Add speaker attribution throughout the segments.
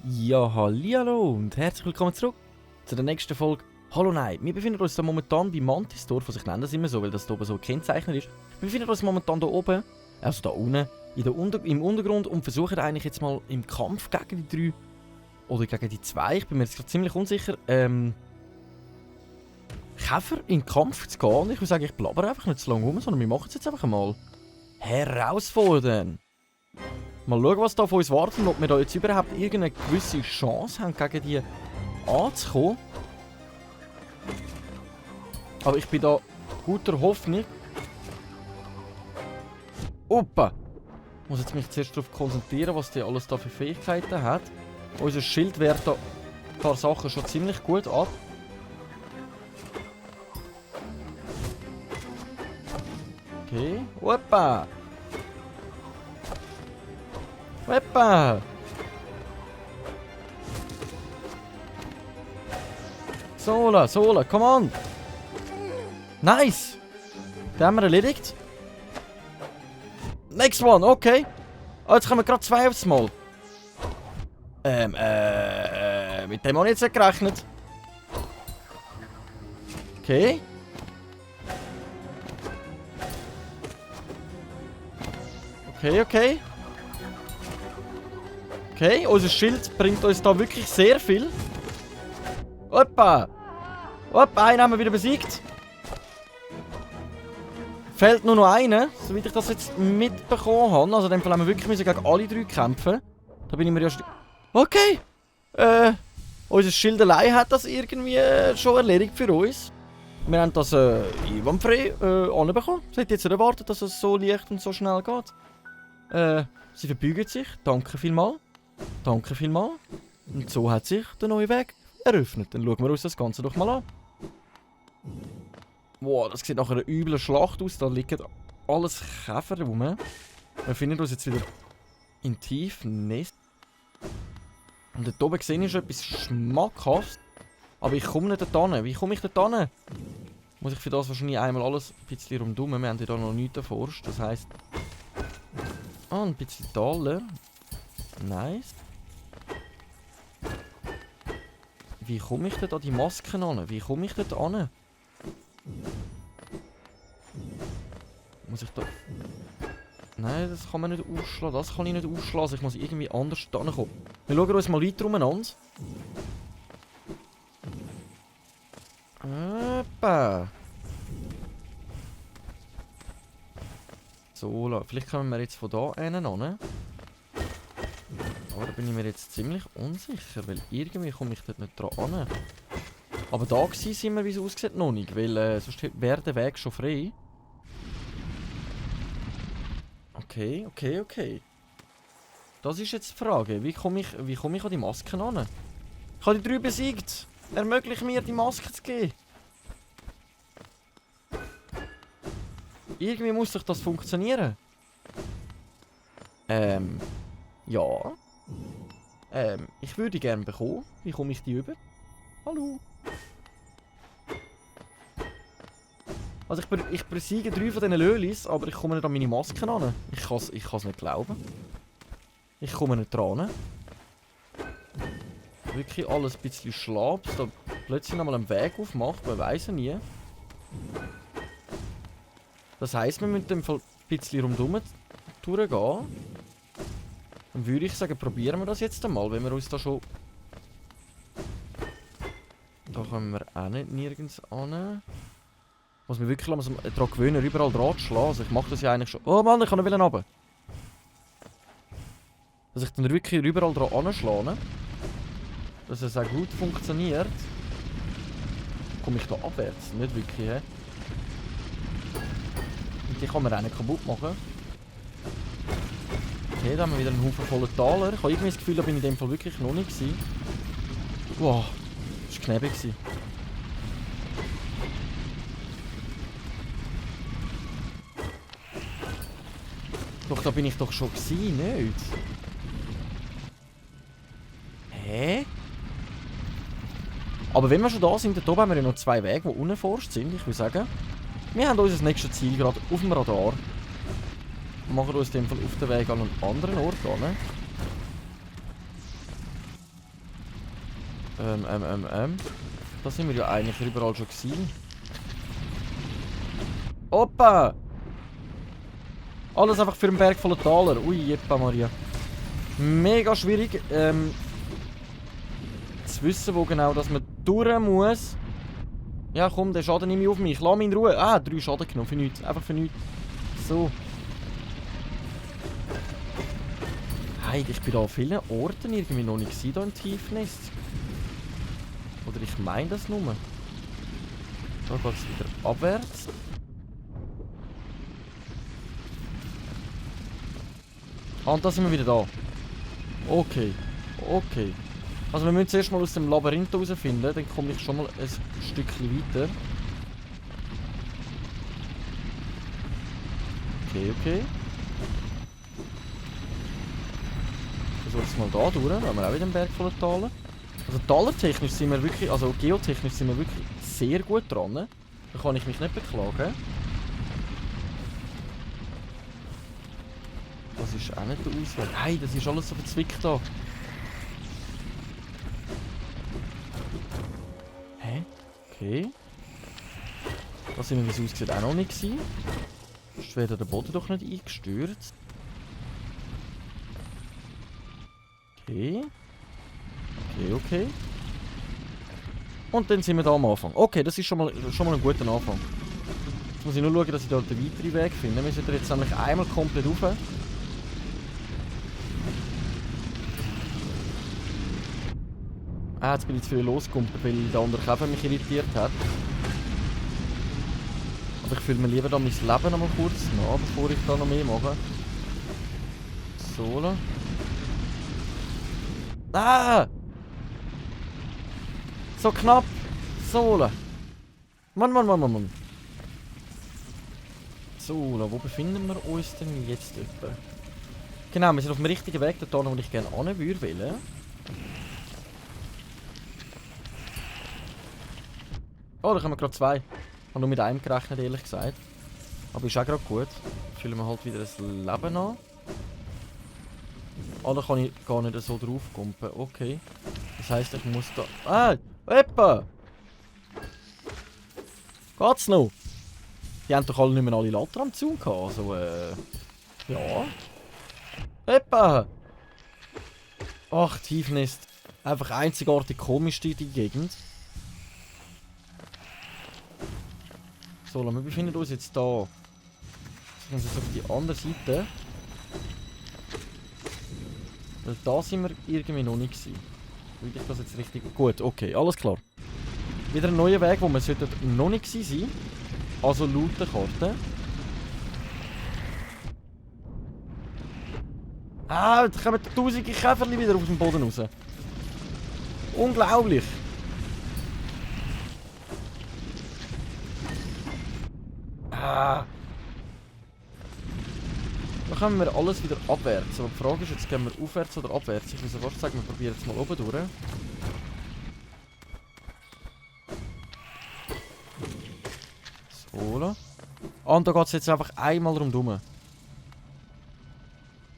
Speaker 1: Ja, hallihallo und herzlich willkommen zurück zu der nächsten Folge Hollow Knight. Wir befinden uns da momentan bei Mantisdorf, also ich nenne das immer so, weil das da oben so gekennzeichnet ist. Wir befinden uns momentan da oben, also da unten, im Untergrund und versuchen eigentlich jetzt mal im Kampf gegen die 3 oder gegen die 2, ich bin mir jetzt gerade ziemlich unsicher, Käfer in den Kampf zu gehen. Ich würde sagen, ich blabber einfach nicht zu lange rum, sondern wir machen es jetzt einfach mal. Herausfordern! Mal schauen, was da auf uns wartet und ob wir da jetzt überhaupt irgendeine gewisse Chance haben, gegen die anzukommen. Aber ich bin da guter Hoffnung. Opa! Ich muss jetzt mich zuerst darauf konzentrieren, was die alles da für Fähigkeiten hat. Unser Schild wehrt da ein paar Sachen schon ziemlich gut ab. Okay. Opa! Opa! Sola, come on! Nice! Den haben wir erledigt. Next one, okay. Oh, jetzt kommen gerade 2 aufs Mal. Mit dem habe ich jetzt nicht gerechnet. Okay. Okay. Okay, unser Schild bringt uns da wirklich sehr viel. Opa! Opa, einen haben wir wieder besiegt. Fehlt nur noch einer, soweit ich das jetzt mitbekommen habe. Also in dem Fall haben wir wirklich gegen alle 3 kämpfen. Da bin ich mir ja... Okay! Unser Schild allein hat das irgendwie schon erledigt für uns. Wir haben das einwandfrei anbekommen. Sie hätte jetzt nicht erwartet, dass es so leicht und so schnell geht. Sie verbeugen sich. Danke vielmals. Danke vielmals. Und so hat sich der neue Weg eröffnet. Dann schauen wir uns das Ganze doch mal an. Wow, das sieht nach einer üblen Schlacht aus. Da liegen alles Käfer rum. Wir finden uns jetzt wieder in tiefen Nest. Und dort oben gesehen ist etwas Schmackhaftes. Aber ich komme nicht dorthin. Wie komme ich dorthin? Muss ich für das wahrscheinlich einmal alles ein bisschen rumdummen. Wir haben hier noch nichts erforscht. Das heisst... Ah, ein bisschen Taler. Nice. Wie komme ich denn an die Masken an? Wie komme ich dort an? Muss ich da... Nein, das kann man nicht ausschlagen. Das kann ich nicht ausschlagen. Also ich muss irgendwie anders da kommen. Wir schauen uns mal weiter umeinander. Opa. So, vielleicht kommen wir jetzt von da hinten an. Aber da bin ich mir jetzt ziemlich unsicher, weil irgendwie komme ich dort nicht dran an. Aber da sind wir, wie es aussieht, noch nicht, weil sonst wäre der Weg schon frei. Okay. Das ist jetzt die Frage. Wie komme ich an die Masken an? Ich habe die 3 besiegt. Ermöglicht mir, die Maske zu geben. Irgendwie muss doch das funktionieren. Ja. Ich würde gerne bekommen. Wie komme ich die über? Hallo. Also ich besiege 3 von diesen Lölis, aber ich komme nicht an meine Masken an. Ich kann es nicht glauben. Ich komme nicht dran. Wirklich alles ein bisschen schlaps. Da plötzlich nochmal einen Weg aufmacht, man weiß ja nie. Das heisst, wir müssen dem Fall ein bisschen rundherum durchgehen. Dann würde ich sagen, probieren wir das jetzt einmal, wenn wir uns da schon... Da kommen wir auch nicht nirgends an. Muss mich wirklich daran gewöhnen, überall dran zu schlagen. Also ich mache das ja eigentlich schon... Oh Mann, ich kann nicht runter. Dass ich dann wirklich überall dran anschlage. Dass es auch gut funktioniert. Komme ich da abwärts? Nicht wirklich, hä? Und die kann man auch nicht kaputt machen. Okay, da haben wir wieder einen Haufen voller Taler. Ich habe irgendwie das Gefühl, da bin ich in dem Fall wirklich noch nicht gewesen. Wow, das war knebig. Doch, da bin ich doch schon gewesen, nicht? Hä? Aber wenn wir schon da sind, da oben haben wir ja noch 2 Wege, die unerforscht sind. Ich würde sagen, wir haben unser nächstes Ziel gerade auf dem Radar. Wir machen uns in dem Fall auf den Weg an einen anderen Ort an. Da sind wir ja eigentlich überall schon gewesen. Opa! Alles einfach für einen Berg voller Taler. Ui, Jeppa Maria. Mega schwierig zu wissen, wo genau dass man durch muss. Ja komm, der Schaden nehme ich auf mich. Lass mich in Ruhe. Ah, 3 Schaden genommen. Für nichts. Einfach für nichts. So. Hey, ich bin da an vielen Orten irgendwie noch nicht gewesen, da im Tiefnest. Oder ich meine das nur. Da geht es wieder abwärts. Ah, und da sind wir wieder da. Okay. Okay. Also wir müssen zuerst mal aus dem Labyrinth herausfinden, dann komme ich schon mal ein Stückchen weiter. Okay, okay. Versuche es mal da durch, da haben wir auch wieder einen Berg voller Taler. Also talertechnisch sind wir wirklich, also geotechnisch sind wir wirklich sehr gut dran. Da kann ich mich nicht beklagen. Das ist auch nicht der Ausweg. Hey, das ist alles so verzwickt da. Hä? Okay. Das sind wir, wie es aussieht, auch noch nicht gewesen. Sonst wäre der Boden doch nicht eingestürzt. Okay. Okay, okay. Und dann sind wir da am Anfang. Okay, das ist schon mal ein guter Anfang. Jetzt muss ich nur schauen, dass ich da den weiteren Weg finde. Wir sind jetzt nämlich einmal komplett rauf. Ah, jetzt bin ich zu viel losgekumpelt, weil der andere Käfer mich irritiert hat. Aber ich fühle mir lieber da mein Leben noch mal kurz nach, bevor ich da noch mehr mache. So. Ah! So knapp! So. Mann. So, wo befinden wir uns denn jetzt etwa? Genau, wir sind auf dem richtigen Weg, da wo ich gerne hin würde. Oh, da kommen wir gerade 2. Ich habe nur mit einem gerechnet, ehrlich gesagt. Aber ist auch gerade gut. Füllen wir halt wieder das Leben an. Ah, da kann ich gar nicht so drauf kumpen. Okay. Das heisst, ich muss da... Ah! Eppa! Geht's noch? Die haben doch alle nicht mehr alle Latter am Zaun gehabt. Also, ja. Eppa! Ach, Tiefnest. Einfach einzigartig komisch, die Gegend. So, wir befinden uns jetzt da. Jetzt auf die andere Seite. Weil da sind wir irgendwie noch nicht gewesen. Will ich das jetzt richtig... Gut, okay, alles klar. Wieder ein neuer Weg, wo wir noch nicht gewesen sein. Also laut der Karte. Ah, da kommen tausende Käferchen wieder auf dem Boden raus. Unglaublich. Ah. Da kommen wir alles wieder abwärts. Aber die Frage ist, jetzt gehen wir aufwärts oder abwärts. Ich würde fast sagen, wir probieren jetzt mal oben durch. So. Ah, und da geht es jetzt einfach einmal rundherum.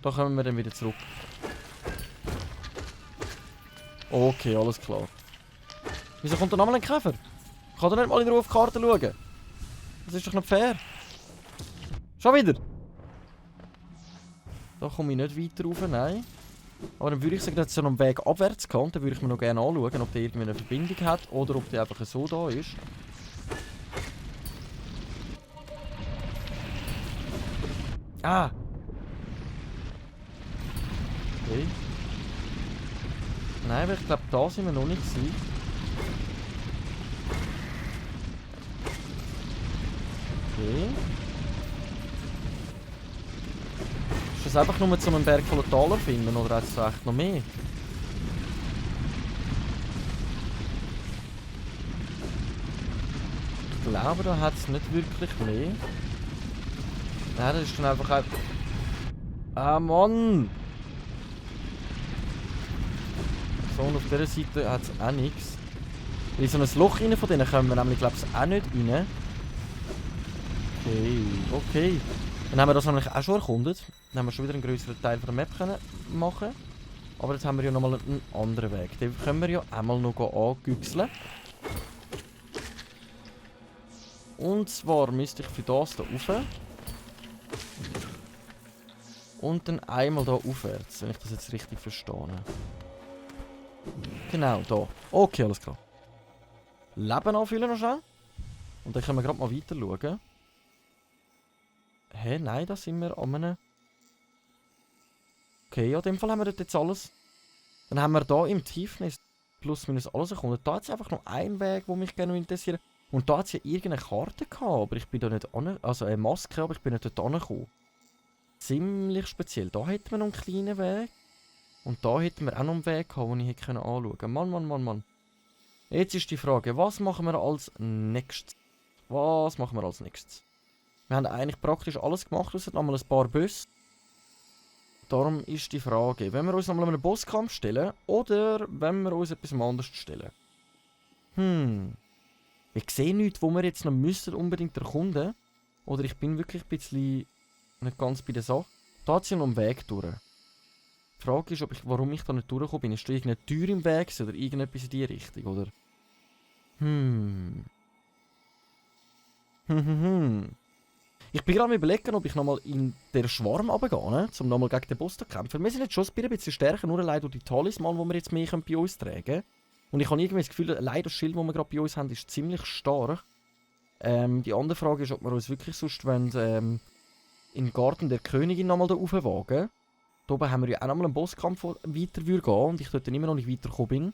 Speaker 1: Da kommen wir dann wieder zurück. Okay, alles klar. Wieso kommt da nochmal ein Käfer? Kann er nicht mal in Ruhe auf die Karte schauen? Das ist doch nicht fair. Schon wieder? Da komme ich nicht weiter rauf, nein. Aber dann würde ich sagen, dass es ja noch einen Weg abwärts kann. Dann würde ich mir noch gerne anschauen, ob der irgendwie eine Verbindung hat oder ob der einfach so da ist. Ah! Okay. Nein, aber ich glaube, da sind wir noch nicht gewesen. Okay. Ist das einfach nur zum einen Berg voller Taler finden oder hat es echt noch mehr? Ich glaube, da hat es nicht wirklich mehr. Nein, das ist dann einfach ein... Ah, Mann! So, und auf dieser Seite hat es auch nichts. In so ein Loch rein von denen kommen wir nämlich, glaube ich, auch nicht rein. Okay, okay. Dann haben wir das nämlich auch schon erkundet. Dann haben wir schon wieder einen größeren Teil von der Map können machen. Aber jetzt haben wir ja nochmal einen anderen Weg. Den können wir ja einmal noch angüchseln. Und zwar müsste ich für das hier rauf. Und dann einmal hier aufwärts, wenn ich das jetzt richtig verstehe. Genau, da. Okay, alles klar. Leben anfüllen noch schnell. Und dann können wir gerade mal weiter schauen. Hä, nein, da sind wir an einem... Okay, ja, in dem Fall haben wir dort jetzt alles. Dann haben wir da im Tiefnis plus minus alles erkundet. Da hat es einfach noch einen Weg, der mich gerne interessiert. Und da hat es ja irgendeine Karte gehabt, aber ich bin da nicht an... Also eine Maske, aber ich bin nicht dort angekommen. Ziemlich speziell. Da hätten wir noch einen kleinen Weg. Und da hätten wir auch noch einen Weg gehabt, den ich hätte anschauen können. Mann. Jetzt ist die Frage, was machen wir als nächstes? Was machen wir als nächstes? Wir haben eigentlich praktisch alles gemacht, außer nochmal ein paar Bösse. Darum ist die Frage, wenn wir uns nochmal einen Bosskampf stellen oder wenn wir uns etwas anderes stellen. Ich sehe nichts, wo wir jetzt noch müssen unbedingt erkunden. Oder ich bin wirklich ein bisschen nicht ganz bei der Sache. Da hat es ja noch einen Weg durch. Die Frage ist, warum ich da nicht durchgekommen bin. Ist da irgendeine Tür im Weg oder irgendetwas in die Richtung, oder? Ich bin gerade am Überlegen, ob ich nochmal in den Schwarm runtergehe, ne? Um nochmal gegen den Boss zu kämpfen. Wir sind jetzt schon ein bisschen stärker, nur allein durch die Talisman, die wir jetzt mehr bei uns tragen können. Und ich habe irgendwie das Gefühl, allein das Schild, das wir gerade bei uns haben, ist ziemlich stark. Die andere Frage ist, ob wir uns wirklich sonst in den Garten der Königin nochmal da raufwagen. Da oben haben wir ja auch nochmal einen Bosskampf, der weiter gehen würde und ich dort immer noch nicht weitergekommen bin.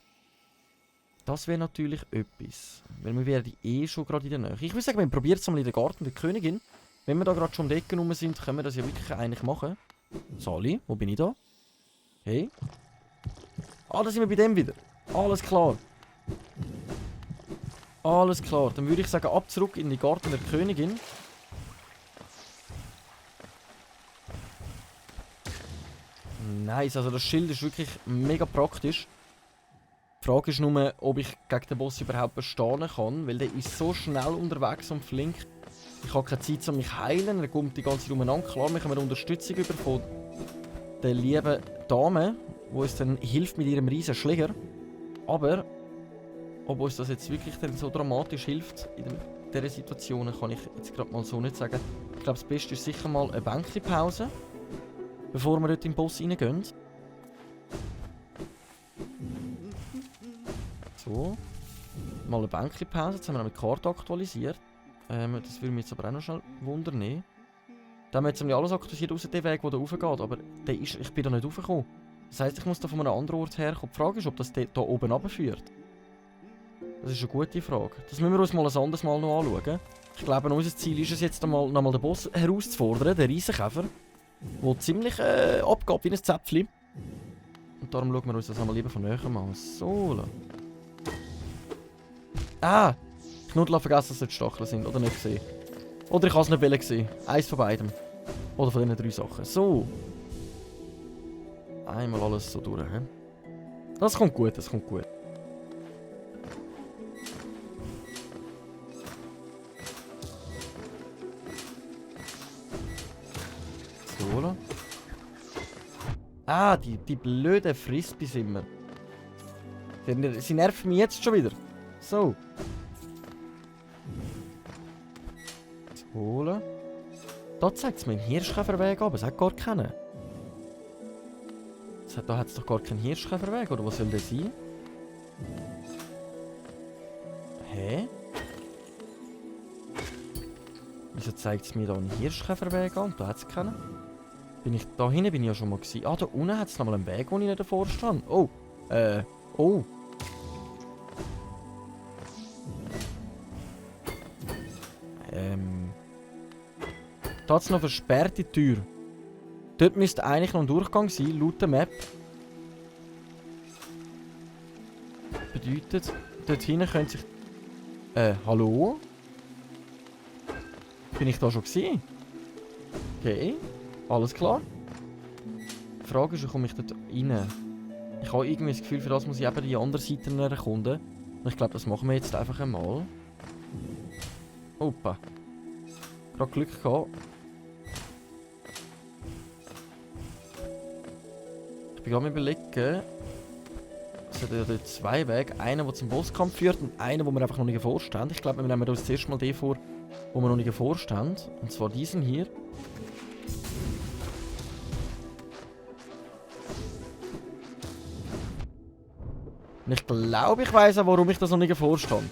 Speaker 1: Das wäre natürlich etwas. Weil wir wären schon gerade in der Nähe. Ich würde sagen, wir probieren es mal in den Garten der Königin. Wenn wir da gerade schon um die Ecke rum sind, können wir das ja wirklich eigentlich machen. Sali, wo bin ich da? Hey. Ah, da sind wir bei dem wieder. Alles klar. Alles klar. Dann würde ich sagen, ab zurück in den Garten der Königin. Nice, also das Schild ist wirklich mega praktisch. Die Frage ist nur, ob ich gegen den Boss überhaupt bestehen kann, weil der ist so schnell unterwegs und flink. Ich habe keine Zeit, um mich zu heilen, er kommt die ganze Zeit umeinander. Klar, wir haben Unterstützung von der lieben Dame, die uns dann hilft mit ihrem riesen Schläger. Aber, ob uns das jetzt wirklich dann so dramatisch hilft in dieser Situation, kann ich jetzt gerade mal so nicht sagen. Ich glaube, das Beste ist sicher mal eine Bänkchenpause, bevor wir dort in den Boss reingehen. So. Mal eine Bänkchenpause. Jetzt haben wir noch die Karte aktualisiert. Das würde mich jetzt aber auch noch schnell wundern. Da haben wir jetzt alles aktualisiert, außer den Weg, der da raufgeht. Aber ich bin da nicht raufgekommen. Das heisst, ich muss da von einem anderen Ort herkommen. Die Frage ist, ob das da oben runterführt. Das ist eine gute Frage. Das müssen wir uns mal ein anderes Mal noch anschauen. Ich glaube, unser Ziel ist es jetzt nochmal den Boss herauszufordern, den Riesenkäfer. Der ziemlich abgeht wie ein Zäpfchen. Und darum schauen wir uns das einmal lieber von näher an. So. Ah! Ich habe nur vergessen, dass es Stacheln sind, oder nicht gesehen. Oder ich habe es nicht gesehen. Eins von beidem. Oder von diesen 3 Sachen. So. Einmal alles so durch. He? Das kommt gut, das kommt gut. So. Ah, die blöden Frisbees immer. Sie nerven mich jetzt schon wieder. So. Holen. Da zeigt es mir einen Hirschkäferweg ab, es hat gar keinen. Da hat es doch gar keinen Hirschkäferweg, oder was soll das sein? Hä? Wieso zeigt es mir da einen Hirschkäferweg an? Da hat es keinen. Da hinten bin ich ja schon mal gewesen. Ah, da unten hat es nochmal einen Weg, wo ich nicht davor stand. Oh. Oh. Da hat es noch eine versperrte Tür. Dort müsste eigentlich noch ein Durchgang sein, laut der Map. Bedeutet, dort hinten könnte sich... hallo? Bin ich da schon gewesen? Okay, alles klar. Die Frage ist, wie komme ich dort rein? Ich habe irgendwie das Gefühl, für das muss ich eben die andere Seite erkunden. Ich glaube, das machen wir jetzt einfach einmal. Opa. Gerade Glück gehabt. Ich bin gerade überlegen. Es hat ja dort 2 Wege. Einen, der zum Bosskampf führt und einen, wo wir einfach noch nicht vorstehen. Ich glaube, wir nehmen uns zuerst mal den vor, wo wir noch nicht vorstehen. Und zwar diesen hier. Und ich glaube, ich weiss auch, warum ich das noch nicht vorstehe.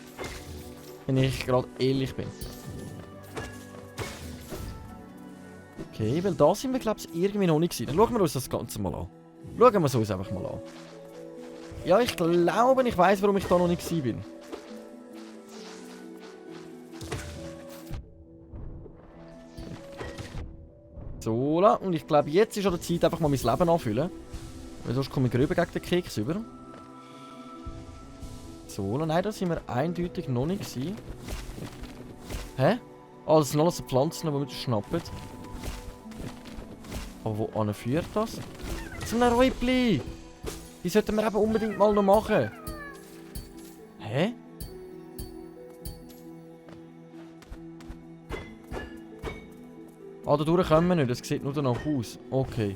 Speaker 1: Wenn ich gerade ehrlich bin. Okay, weil da sind wir, glaube ich, irgendwie noch nicht gewesen. Dann schauen wir uns das Ganze mal an. Schauen wir es uns einfach mal an. Ja, ich glaube, ich weiss, warum ich da noch nicht gewesen bin. So, und ich glaube, jetzt ist an der Zeit, einfach mal mein Leben anfüllen. Weil sonst komme ich rüber gegen den Keks über. So, nein, da sind wir eindeutig noch nicht gewesen. Hä? Ah, das sind alles so Pflanzen, die wir schnappen. Aber wo führt das? Zum Räubli! Die sollten wir eben unbedingt mal noch machen. Hä? Ah, da durch kommen wir nicht. Das sieht nur danach aus. Okay.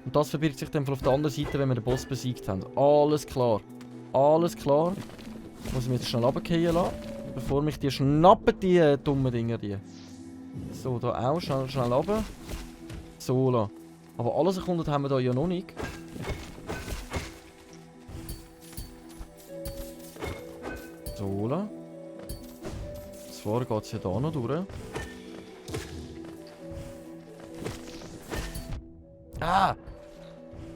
Speaker 1: Und das verbirgt sich dann auf der anderen Seite, wenn wir den Boss besiegt haben. Alles klar. Alles klar. Muss ich mich jetzt schnell runterfallen lassen. Bevor mich die schnappen, die dummen Dinger. Die. So, da auch. Schnell runter. So, la. Aber alles erkundet haben wir da ja noch nicht. So, la. Zwar geht es ja da noch durch. Ah!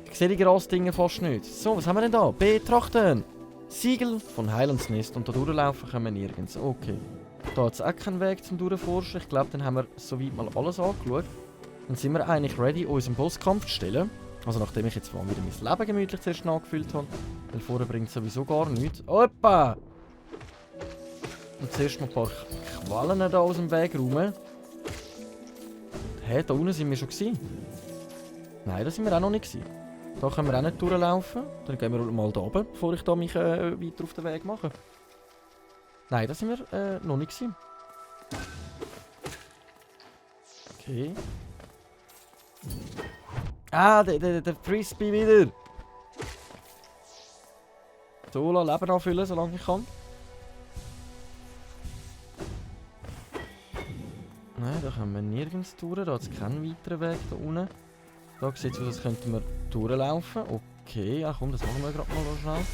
Speaker 1: Ich sehe die Grasdinge fast nicht. So, was haben wir denn da? Betrachten! Siegel von Highlands Nest. Und da durchlaufen können wir nirgends. Okay. Da hat es auch keinen Weg zum Durchforschen. Ich glaube, dann haben wir soweit mal alles angeschaut. Dann sind wir eigentlich ready, unseren Bosskampf zu stellen. Also nachdem ich jetzt mal wieder mein Leben gemütlich zuerst nachgefüllt habe. Weil vorher bringt es sowieso gar nichts. Opa! Und zuerst mal ein paar Quallen da aus dem Weg räumen. Hä, da unten sind wir schon gewesen. Nein, da sind wir auch noch nicht gewesen. Da können wir auch nicht durchlaufen. Dann gehen wir mal da oben, bevor ich da mich weiter auf den Weg mache. Nein, da sind wir noch nicht gewesen. Okay. Ah, der Frisbee wieder. So, Leben anfüllen, solange ich kann. Nein, da kommen wir nirgends durch. Da hat es keinen weiteren Weg da unten. Da sieht es aus, als könnten wir durchlaufen. Okay, ach komm, das machen wir gerade mal schnell.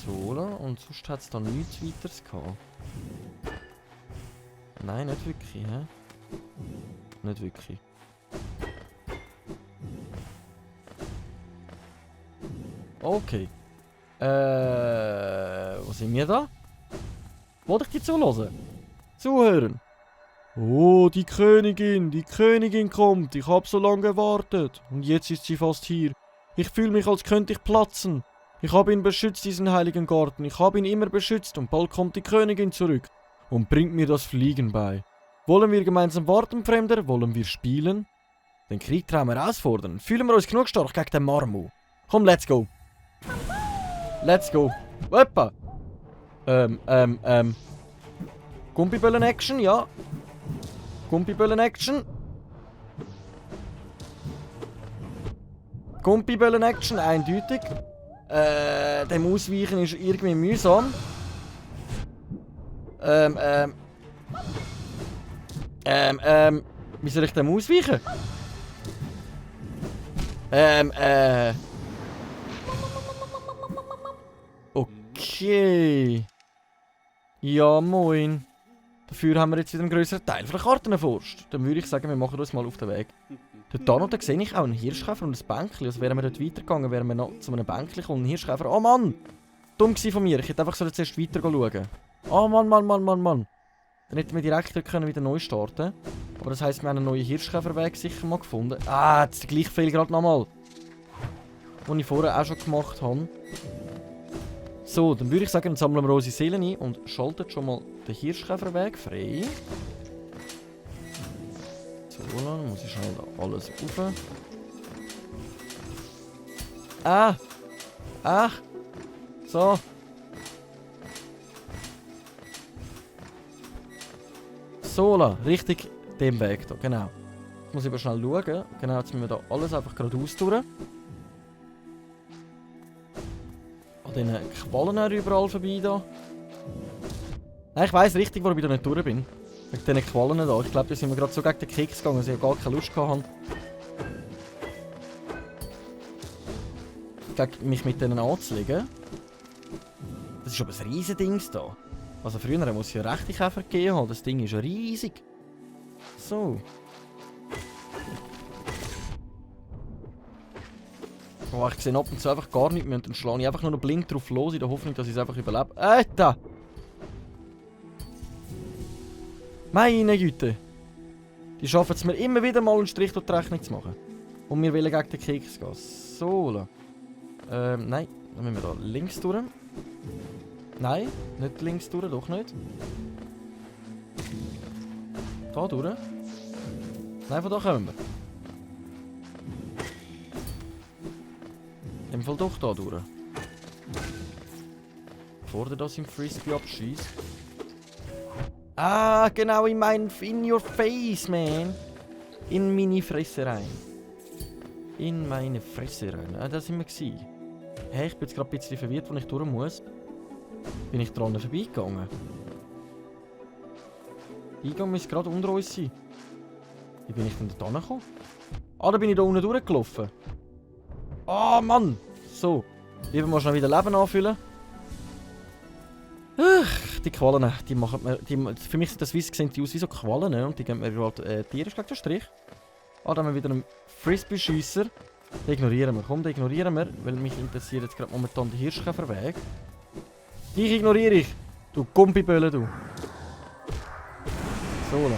Speaker 1: So, und sonst hat es da nichts weiteres gehabt. Nein, nicht wirklich, hä? Nicht wirklich. Okay. Wo sind wir da? Wollte ich die zuhören? Zuhören? Oh, die Königin kommt. Ich hab so lange gewartet. Und jetzt ist sie fast hier. Ich fühle mich, als könnte ich platzen. Ich habe ihn beschützt, diesen heiligen Garten. Ich habe ihn immer beschützt und bald kommt die Königin zurück und bringt mir das Fliegen bei. Wollen wir gemeinsam warten, Fremder? Wollen wir spielen? Den Kriegtraum herausfordern. Fühlen wir uns genug stark gegen den Marmu. Komm, let's go. Let's go. Hoppa. Gumpiböllen-Action, ja. Gumpiböllen-Action. Gumpiböllen-Action, eindeutig. Dem Ausweichen ist irgendwie mühsam. Wie soll ich dem ausweichen? Okay. Ja, moin. Dafür haben wir jetzt wieder einen grösseren Teil von der Karten erforscht. Dann würde ich sagen, wir machen uns mal auf den Weg. Dort da sehe ich auch einen Hirschkäfer und ein Bänkchen. Also wären wir dort weitergegangen, wären wir noch zu einem Bänkchen gekommen. Ein Hirschkäfer. Oh Mann! Dumm gewesen von mir. Ich hätte einfach so zuerst weiter schauen. Oh Mann. Dann hätten wir direkt dort wieder neu starten. Aber das heisst, wir haben einen neuen Hirschkäferweg sicher mal gefunden. Ah, jetzt der gleiche Fehler gerade nochmal. Den ich vorher auch schon gemacht habe. So, dann würde ich sagen, dann sammeln wir unsere Seelen ein und schalten schon mal den Hirschkäferweg frei. So, dann muss ich schnell da alles rauf. Ah! Ach. So. So, richtig dem Weg hier, genau. Jetzt muss ich aber schnell schauen. Genau, jetzt müssen wir da alles einfach geradeaus durch. An diesen Quallen überall vorbei da. Nein, ich weiss richtig, warum ich da nicht durch bin. Wegen diesen Quallen da. Ich glaube, da sind wir gerade so gegen den Keks gegangen, dass ich gar keine Lust hatte. Gegen mich mit denen anzulegen. Das ist aber ein riesiges Ding da. Also früher muss es ja rechte Käfer gegeben haben. Das Ding ist ja riesig. So. Oh, ich sehe ab und zu einfach gar nichts mehr und dann schlage ich einfach nur noch blind drauf los in der Hoffnung, dass ich es einfach überlebe. Alter! Meine Güte! Die schaffen es mir immer wieder mal einen Strich durch die Rechnung zu machen. Und wir wollen gegen den Keks gehen. So. Nein. Dann müssen wir da links durch. Nein, nicht links durch, doch nicht. Da durch. Nein, von da kommen wir. Im Fall doch da durch. Bevor der das im Frisbee abschießt. Ah, genau in your face, man. In meine Fresse rein. In meine Fresse rein. Ah, da sind wir gewesen. Hey, ich bin jetzt gerade ein bisschen verwirrt, wo ich durch muss. Bin ich dran vorbeigegangen? Der Eingang müsste gerade unter uns sein. Wie bin ich denn da gekommen? Ah, da bin ich da unten durchgelaufen. Ah, Mann! So. Lieber mal schnell wieder Leben anfüllen. Die Quallen, die machen mir... für mich sind das Weiss gesehen, die aus wie so Quallen, ne? Und die geben mir halt Tiere, ist gleich der Strich. Ah, dann haben wir wieder einen Frisbee-Schiesser. Den ignorieren wir. Komm, den ignorieren wir, weil mich interessiert jetzt gerade momentan der Hirschkäferweg. Dich ignoriere ich. Du Gumpibölle, du. So.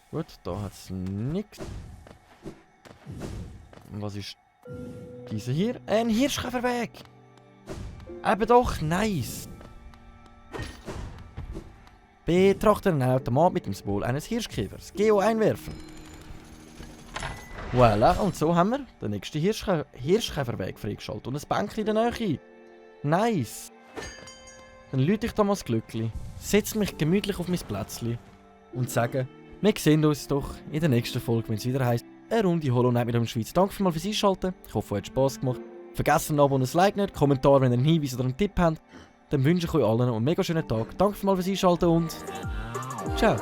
Speaker 1: Gut, da hat es nichts. Was ist dieser hier? Ein Hirschkäferweg! Eben doch, nice! Betrachte einen Automat mit dem Symbol eines Hirschkäfers. Geo einwerfen. Voilà, und so haben wir den nächsten Hirschkäferweg freigeschaltet und ein Bänkchen in der Nähe. Nice! Dann lüte ich da mal das Glöckchen, setze mich gemütlich auf mein Plätzchen und sage, wir sehen uns doch in der nächsten Folge, wenn es wieder heisst, eine Runde Hollow Knight mit dem Schweiz. Danke vielmals fürs Einschalten. Ich hoffe, es hat Spass gemacht. Vergesst ein Abo und ein Like nicht. Kommentar, wenn ihr einen Hinweis oder einen Tipp habt. Dann wünsche ich euch allen einen mega schönen Tag. Danke vielmals fürs Einschalten und ciao.